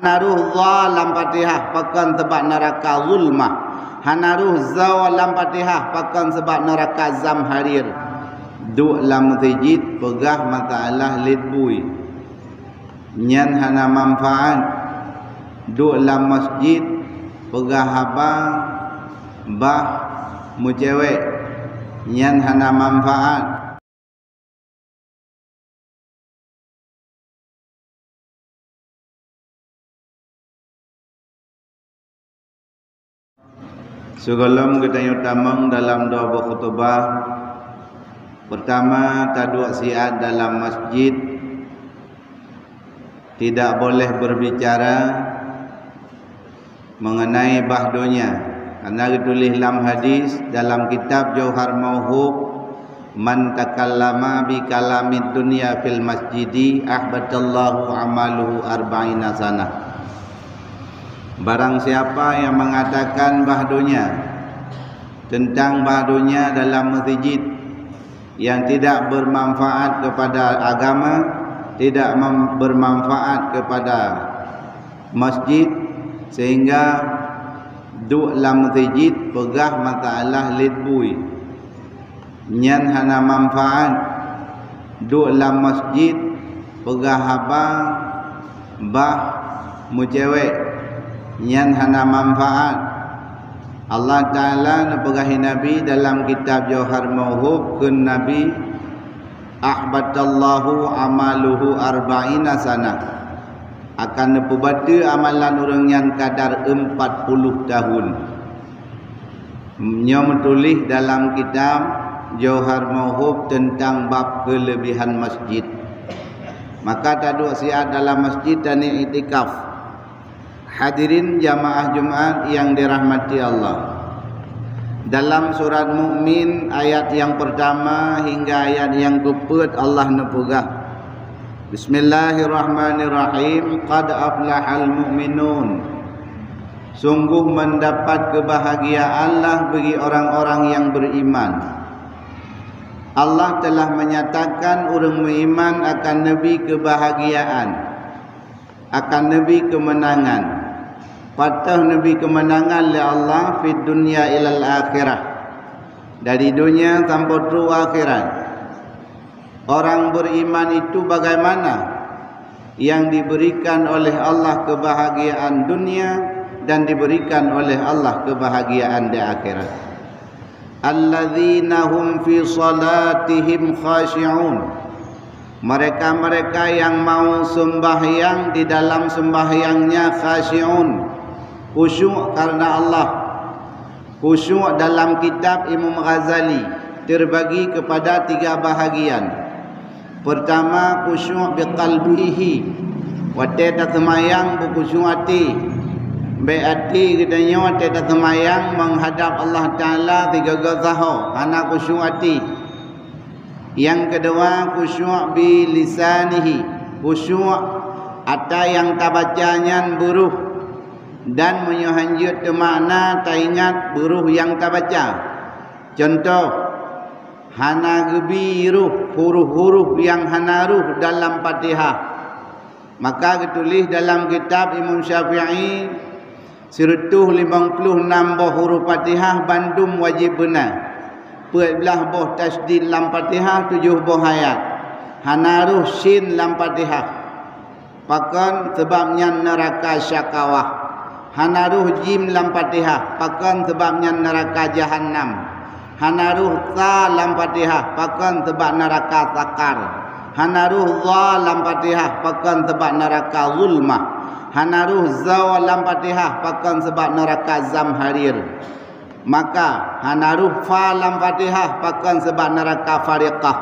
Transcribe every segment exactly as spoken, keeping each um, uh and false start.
Hana roh dha lam Fatihah, pakon sabab neuraka zulmah. Hana roh za lam Fatihah, pakon sabab neuraka zamharir. Duek lam meuseujid peugah masalah lét bui, nyan hana manfaat. Duek lam masjid peugah haba bah meucewek, nyan hana manfaat. Sigohlom geutanyoe tamong dalam dua boh khutubah, peurtama, taduek siat dalam masjid, tidak boleh berbicara mengenai bah donya. Karena geutuléh lam hadis dalam kitab Jauhar Mauhub, "Man takallama bi kalamid dunya fil masjidi ahbatallahu amaluhu arba'ina sanah." Barang siapa yang mengatakan bah donya, tentang bah donya dalam masjid, yang tidak bermanfaat kepada agama, tidak mem-, bermanfaat kepada masjid, sehingga duek lam masjid peugah masalah lét bui, nyan hana manfaat. Duek lam masjid peugah haba bah meucewek, nyan hana manfaat. Allah Ta'ala neupeugahi Nabi dalam kitab Jauhar Mauhub, kheun Nabi, "Ahbatallahu amaluhu arba'ina sanah." Akan neupeubateue amalan ureuëng nyan kadar empat puluh tahun. Nyoe meutuléh dalam kitab Jauhar Mauhub teuntang bab keuleubihan masjid. Maka taduek siat dalam masjid dan iktikaf. Hadirin jamaah Jumat yang dirahmati Allah. Dalam surat Mukmin ayat yang pertama hingga ayat yang keupeuet Allah neupeugah, "Bismillahirrahmanirrahim. Qad aflahal mu'minun." Sungguh mendapat kebahagiaanlah bagi orang-orang yang beriman. Allah telah menyatakan ureuëng meuiman akan neubi kebahagiaan, akan neubi keumeunangan. Pat neubi keumeunangan lé Allah fid dunya ilal akhirah, dari dunia sampoe trok akhirat. Orang beriman itu bagaimana? Yang diberikan oleh Allah kebahagiaan dunia dan diberikan oleh Allah kebahagiaan di akhirat. "Alladzina hum fi salatihim khashi'un." Mereka-mereka yang mau sembahyang di dalam sembahyangnya khashi'un, khusyuk karena Allah. Khusyuk dalam kitab Imam Ghazali terbagi kepada tiga bahagian. Pertama, khusyuk biqalbihi. Watée taseumayang beukhusyuk até. Bék até geutanyoe watée taseumayang menghadap Allah Ta'ala sigoe-goe saho, hana khusyuk até. Nyang keudua, khusyuk bilisanihi. Khusyuk ata nyang tabaca nyan beuroh. Dan meunyoe hanjeuet teumakna taingat beuroh nyang tabaca. Cuntoh, hana geubi roh huroh-huroh nyang hana roh dalam Fatihah. Maka geutuléh dalam kitab Imam Syafi'i, sireutôh limong ploh nam boh huroh Fatihah bandum wajéb beuna. Peuet blaih boh tasydid lam Fatihah, tujoh boh ayat. Hana roh syin lam Fatihah. Pakon? Sabab nyan neuraka syakawah. Hana roh jim lam Fatihah. Pakon? Sabab nyan neuraka jahannam. Hana roh sa lam Fatihah. Pakon? Sabab neuraka sakar. Hana roh dha lam Fatihah. Pakon? Sabab neuraka zulmah. Hana roh za lam Fatihah. Pakon? Sabab neuraka zamharir. Maka hana roh fa lam Fatihah, pakon? Sabab neuraka fariqah.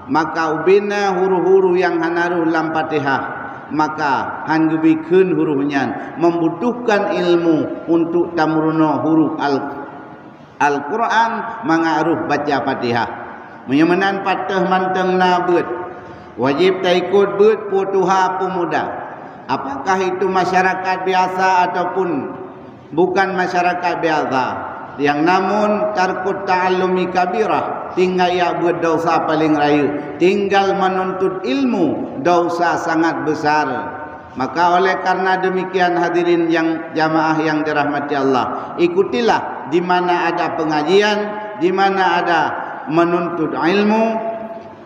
Maka ubena huroh-huroh nyang hana roh lam Fatihah, maka han geubi kheun huroh nyan, membutuhkan ilmu untuk tameurunoe huroh Al-, Al-Quran mangat roh baca Fatihah. Meunyoe meunan pat mantong na beuet, wajéb taikot beuet peue tuha peue muda. Apakah itu masyarakat biasa ataupun bukan masyarakat biasa, yang namun tarkut ta'allumi kabirah, tinggai jak beuet desya paleng rayeuk, tinggal menuntut ilmu desya sangat besar. Maka oleh karena demikian, hadirin yang jamaah yang dirahmati Allah, ikutilah di mana ada pengajian, di mana ada menuntut ilmu,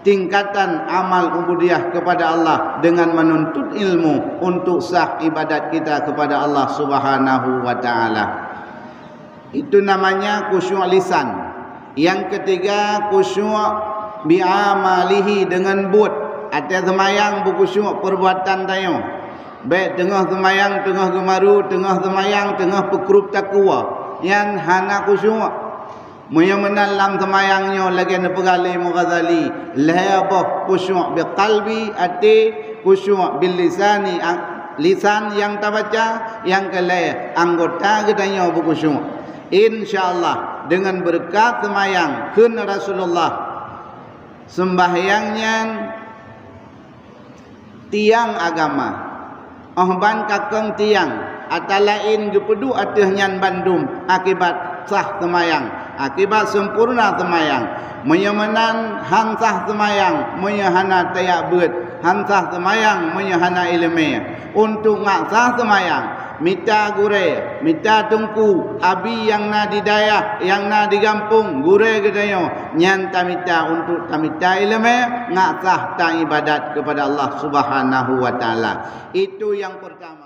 tingkatan amal ubudiyah kepada Allah dengan menuntut ilmu untuk sah ibadat kita kepada Allah Subhanahu wa taala. Itu namanya khusyuk lisan. Yang ketiga, khusyuk bi'amalihi, dengan buet. Até seumayang beukhusyuk perbuatan tanyoe. Bék teungoh seumayang, teungoh geumaru, teungoh seumayang, teungoh peukrub takue. Nyan hana khusyuk. Meunyoe meunan lam seumayang nyoe, lagée neupeugah lé Imam Ghazali, lhée boh khusyuk biqalbi, até, khusyuk bilisani, a-, lisan nyang tabaca, nyang keulhée anggota geutanyoe beukhusyuk. Insya Allah, deungon beureukat seumayang, kheun Rasulullah, seumbahyang nyan tiang agama. Óh ban kakeueng tiang, ata laén geupeuduek ateueh nyan bandum akibat sah seumayang, akibat sempurna seumayang. Meunyoe meunan, han sah seumayang meunyoe hana tajak beuet, han sah seumayang meunyoe hana iéleumé. Untuk ngat sah seumayang, mita gurée, mita teungku, abi nyang na di dayah, nyang na di gampông, gurée geutanyoe, nyan tamita untuk tamita iéleumé, ngat sah taibadat kepada Allah Subhanahu wa Taala. Itu yang pertama.